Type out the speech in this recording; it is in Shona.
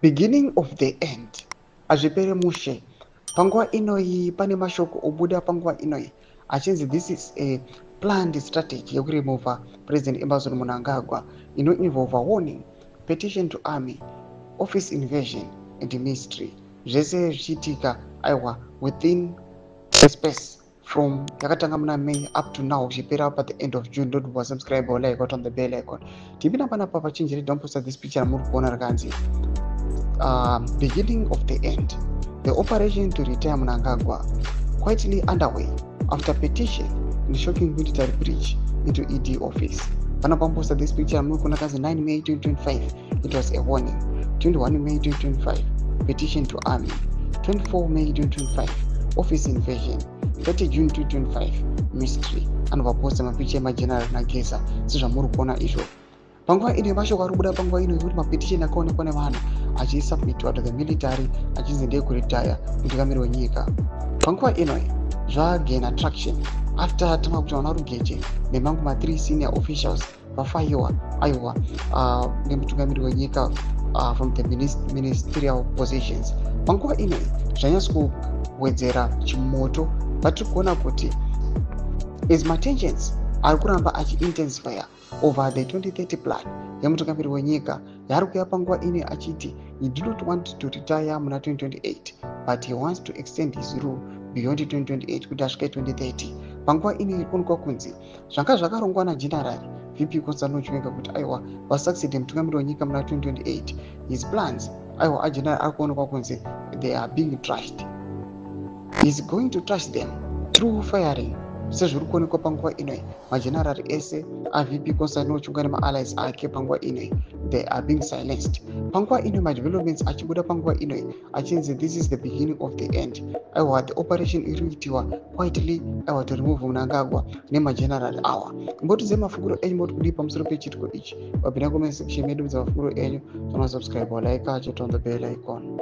Beginning of the end. Hazvipere mushe. Panguva inoyi pane mashoko obuda panguva inoyi achinzi this is a planned strategy yekuremova President Emmerson Mnangagwa inoinvolva warning, petition to army, office invasion and mystery. Zvese zvichiitika, aiwa, within a space from yakatanga muna May up to now, zvichipera pa the end of June. Don't forget subscribe or like on the bell icon. Tipinda panapa pachinjiri damposta this picture ramuri kuona rakanzi "Beginning of the end, the operation to retire Mnangagwa quietly underway after petition and shocking military breach into ED office." Panapa this picture ramuri kuona kanzi 9 May 2025, it was a warning. 21 May 2025, petition to army. 24 May 2025, office invasion. 30 June 2025, mystery. Anobva mapicha emageneral naGeza sezvamuri kuona izvo. Panguva ino mashoko ari kubuda panguva ino yekuti mapetition akaonekwa nevanhu achisubmitwa to the military achinzi ndeyekuretire mutungamiri wenyika. Panguva ino zvagain traction after tanga kuti vana Rugeje nemamwe ma3 senior officials vafayiwa, aiwa, nemutungamiri wenyika from the ministerial positions. Panguva ino zvanyatso kuwedzera chimoto. Vatiri kuona kuti as matensions ari kuramba achiintensifya over the 2030 plan yemutungamiri wenyika yaari kuya panguva ino achiti he do not want to retire muna 2028, but he wants to extend his rule beyond 2028 kuti asvike 2030. Panguva ino iri kuonekwa kunzi zvanga zvakarongwa naGeneral VP Constantino Chiwenga kuti, aiwa, vasucceed mutungamiri wenyika muna 2028, his plans, aiwa, ageneral ari kuonekwa kunzi they are being trashed. He is going to trash them through firing. Sezviri kuonekwa panguva inoi, magenerari ese aVP Constantino Chiwenga nemaallies ake panguva inoi, they are being silenced. Panguva inoi madevelopments achibuda panguva inoi achinzi this is the beginning of the end. Aiwa, the operation iri kuitiwa quietly, aiwa, to remove Mnangagwa nemagenerali awa. Mbotidzai mafunguro enyu, moti kudii pamusoro pechiitiko ichi? Wapinda comment section medu, mudza mafunguro enyu. Tonosubscribe, like, turn on the bell icon.